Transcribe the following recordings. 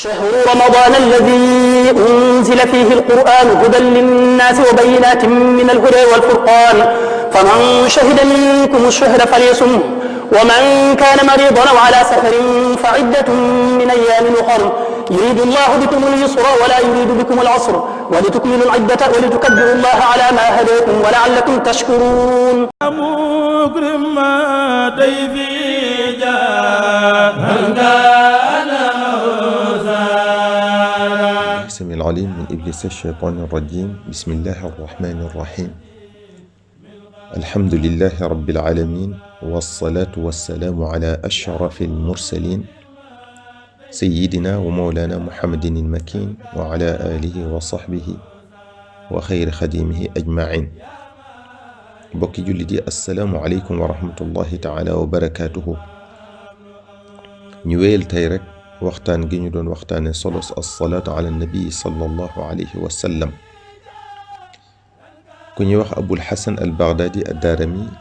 شهر رمضان الذي أنزل فيه القرآن هدى للناس وبينات من الهدى والفرقان فمن شهد منكم الشهر فليصمه ومن كان مريضا أو على سفر فعدة من أيام أخر يريد الله بكم اليسر ولا يريد بكم العسر ولتكملوا العدة ولتكبروا الله على ما هداكم ولعلكم تشكرون. السميع العليم من إبليس الشيطان الرجيم. بسم الله الرحمن الرحيم. الحمد لله رب العالمين والصلاة والسلام على أشرف المرسلين سيدنا ومولانا محمد المكين وعلى آله وصحبه وخير خديمه أجمعين. بوكي جلدي السلام عليكم ورحمة الله تعالى وبركاته. نيويل تايرك waxtaan gi ñu doon waxtaane solos as-salaatu ala nabi sallallahu alayhi wa sallam. ku ñuy wax abul hasan al baghdadi ad-darimi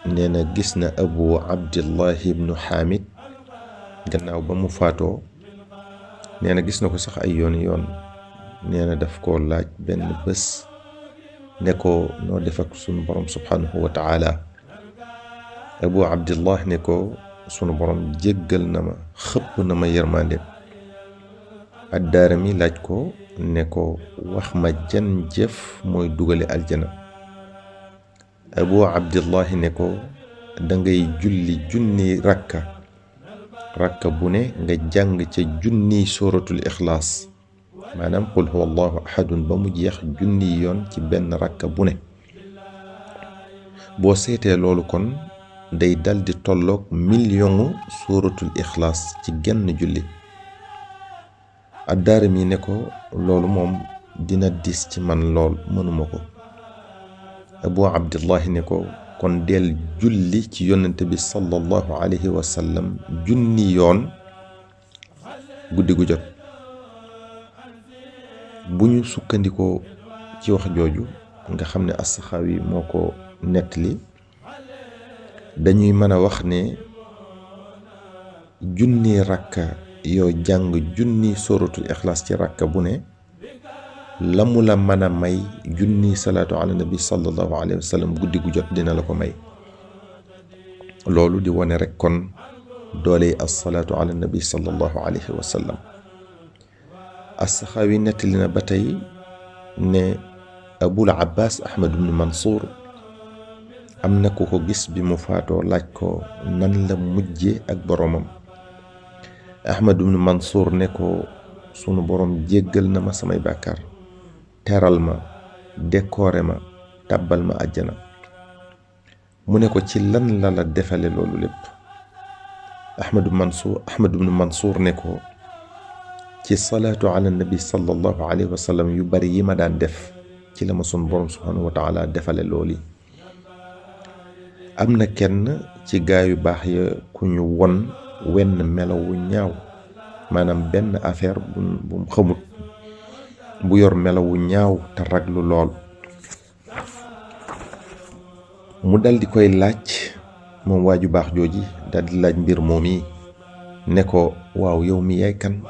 nee na gis na abu abdillahi ibnu hamid gannaaw ba mu faatoo. nee na gis na ko sax ay yoon nee na daf koo laaj benn bés ne ko noo def ak sunu borom subhanahu wa ta'ala. abu abdillah ne ko sunu borom jéggal na ma xëpp na ma yërmande. ad-Daarimi laaj ko ne ko wax ma jan jëf mooy dugale aljana. abu abdillahi ne ko dangay julli junni rakka bu ne nga jàng ca junni suratul ixlaas, maanaam qul huwa allahu ahadun ba mu jeex junni yoon ci benn rakka bu ne. boo seetee loolu kon day dal di tolloog millionu suratul ixlaas ci genn julli. ad-Daarimi ne ko loolu moom dina dis ci man lool, mënuma ko. abu abdillahi ne ko kon del julli ci yonente bi sallallahu alayhi wa sallam junni yoon guddi gu jot. bu ñu sukkandikoo ci wax jooju nga xam ne as-Saxaawi moo ko nettali, dañuy mën a wax ne junni rakka yoo jàng junni suratul ixlaas ci rakka bu ne la mu la mën a may junni salaatu ala nabi sallallahu alayhi wa sallam guddi gu jot dina la ko may. loolu di wone rek kon dooley as-salaatu ala nabi sallallahu alayhi wa sallam. as-Saxaawi nettali na ba tey ne abul abbas ahmad ibn mansour am na ku ko gis bi mu faatoo laaj ko nan la mujje ak boromam. ahmad ibn mansour ne ko sunu borom jéggal na ma samay bàkkaar, teral ma, décoré ma, tàbbal ma àjjana. mu ne ko ci lan la defale loolu lépp. ahmad ibn mansour ne ko ci salaatu ala nabi sallallahu alayhi wa sallam yu bari yi ma daan def ci la ma sunu borom subhanahu wa taala defale looli. am na kenn ci gaa yu baax ya ku ñu won wenn melawu ñaaw, maanaam benn affaire bu mu xamut, bu yor melawu ñaaw te raglu lool. mu dal di koy laaj moom waa ju baax jooji, dal di laaj mbir moom yi ne ko waaw yow mi yaay kan?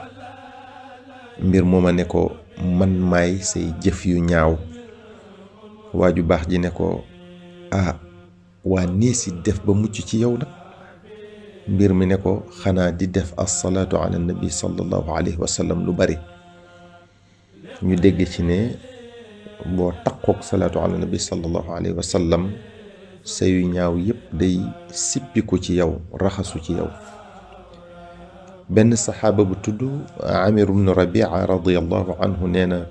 mbir mooma ne ko man maay say jëf yu ñaaw. waa ju baax ji ne ko waa nii si def ba mucc ci yow nag? mbir mi ne ko xanaa di def as-salaatu ala nabi sallallahu alayhi wa sallam lu bari. ñu dégg ci ne boo takkook salaatu ala nabi sallallahu alayhi wa sallam sa yu ñaaw yépp day sippiku ci yow, raxasu ci yow. benn saxaaba bu tudd amir ibn rabia radiyallahu anhu nee na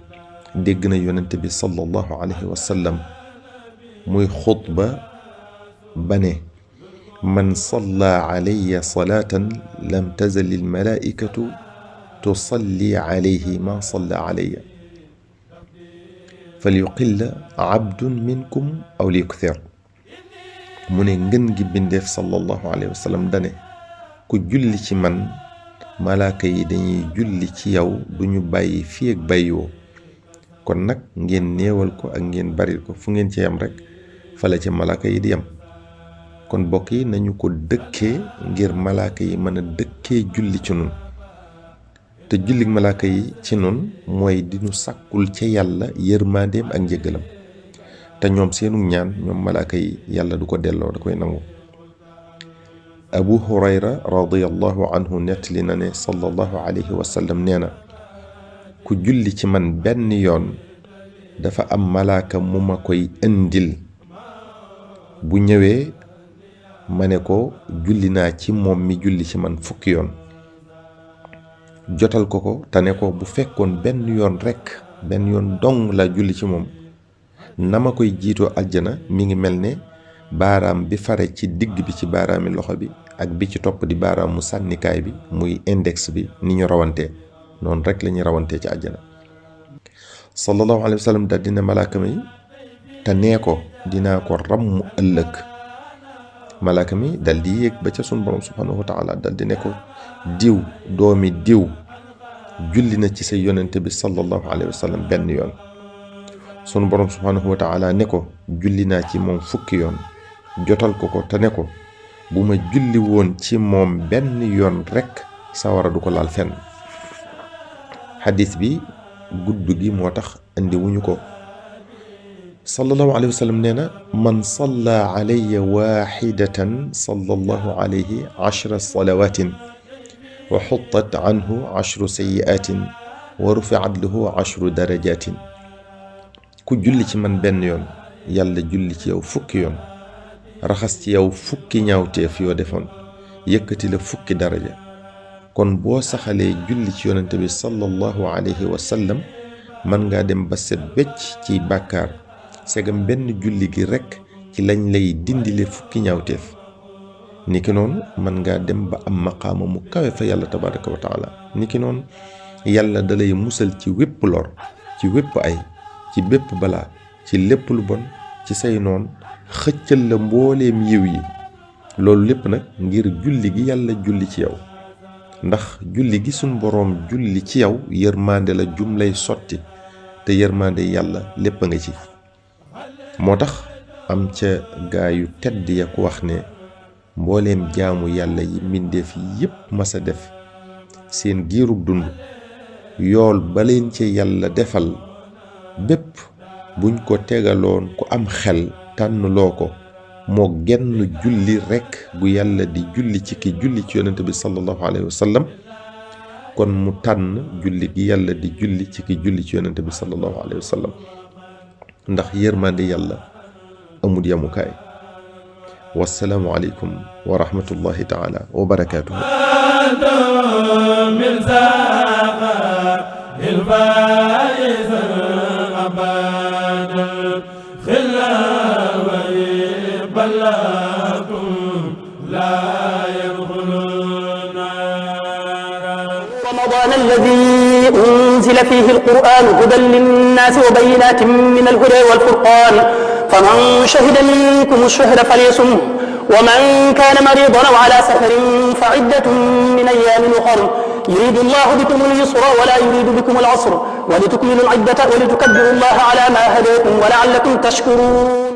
dégg na yonente bi sallallahu alayhi wa sallam muy xutba bane man salla alayya salatan lam tazal al malaikatu tusalli alayhi ma salla alayya falyuqilla abdun minkum aw liyukthir. mu ne ngën gi bindeef sallallahu alayhi wa sallam dane ku julli ci man malaaka yi dañuy julli ci yow duñu bàyyi fii ak bàyyiwoo. kon nag ngeen néewal ko ak ngeen baril ko, fu ngeen ci yam rek fala ci malaaka yi di yam. kon bokk yi nañu ko dëkkee ngir malaaka yi mën a dëkkee julli ci nun. te jullik malaaka yi ci nun mooy di nu sàkkul ca yàlla yërmandeem ak njëggalam te ñoom seenu ñaan ñoom malaaka yi yàlla du ko delloo da koy nangu. Abu Hurayra radiyallahu anhu nettali na ne sallallahu alayhi wa sallam nee na ku julli ci man benn yoon dafa am malaaka mu ma koy indil bu ñëwee ma ne ko julli naa ci moom mi julli ci man fukki yoon jotal ko te ne ko bu fekkoon benn yoon rekk benn yoon dong la julli ci moom na ma koy jiitoo aljana mi ngi mel ne baaraam bi fare ci digg bi ci baaraami loxo bi ak bi ci topp di baaraam mu sànnikaay bi muy index bi ni ñu rawantee noonu rek la ñuy rawantee ci aljana. sallallahu alayhi wa sallam daal dina malaaka mi te nee ko dinaa ko ràmm ëllëg. malaaka mi dal di yéeg ba ca sunu borom subhanahu wa taala dal di ne ko diw doomi diw julli na ci sa yonente bi sallallahu alayhi wa sallam benn yoon. sunu borom subhanahu wa taala ne ko julli naa ci moom fukki yoon jotal ko te ne ko bu ma julli woon ci moom benn yoon rekk sawara du ko laal fenn. xadis bi gudd gi moo tax indi wuñu ko. sallallahu alayhi wa sallam nee na man salla alayya waxidatan sallallahu alayhi 10 salawatin wa xuttat anhu 10 sayiatin wa rufiat lahu 10 darajatin. ku julli ci man benn yoon yàlla julli ci yow fukki yoon raxas ci yow fukki ñaawteef yoo defoon yëkkati la fukki daraja. kon boo saxalee julli ci yonente bi sallallahu alayhi wa sallam mën ngaa dem ba set becc ci bàkkaar segam benn julli gi rekk ci lañ lay dindile fukki ñaawteef. niki noonu mën ngaa dem ba am maqaama mu kawe fa yàlla tabaraka wa taala. niki noonu yàlla dalay musal ci wépp lor ci wépp ay ci bépp balaa ci lépp lu bon ci say noon xëccal la mbooleem yiw yi. loolu lépp nag ngir julli gi yàlla julli ci yow ndax julli gi suñ boroom julli ci yow yërmande la jum lay sotti te yërmande yàlla lépp a nga ci. moo tax am ca gaa yu tedd ya ku wax ne mbooleem jaamu yàlla yi mbindeef yépp masa def seen giirug dund yool ba leen ci yàlla defal bépp buñ ko tegaloon ku am xel tànn loo ko moo genn julli rekk gu yàlla di julli ci ki julli ci yonente bi sallallahu alayhi wa sallam kon mu tànn julli gi yàlla di julli ci ki julli ci yonente bi sallallahu alayhi wa sallam ndax yërmande yàlla amul yamukaay. wassalaamu aleykum wa rahmatullahi taala wa barakaatuhu. رمضان الذي أنزل فيه القرآن هدى للناس وبينات من الهدى والفرقان فمن شهد منكم الشهر فليصمه ومن كان مريضا أو على سفر فعدة من أيام أخر يريد الله بكم اليسر ولا يريد بكم العسر ولتكملوا العدة ولتكبروا الله على ما هداكم ولعلكم تشكرون.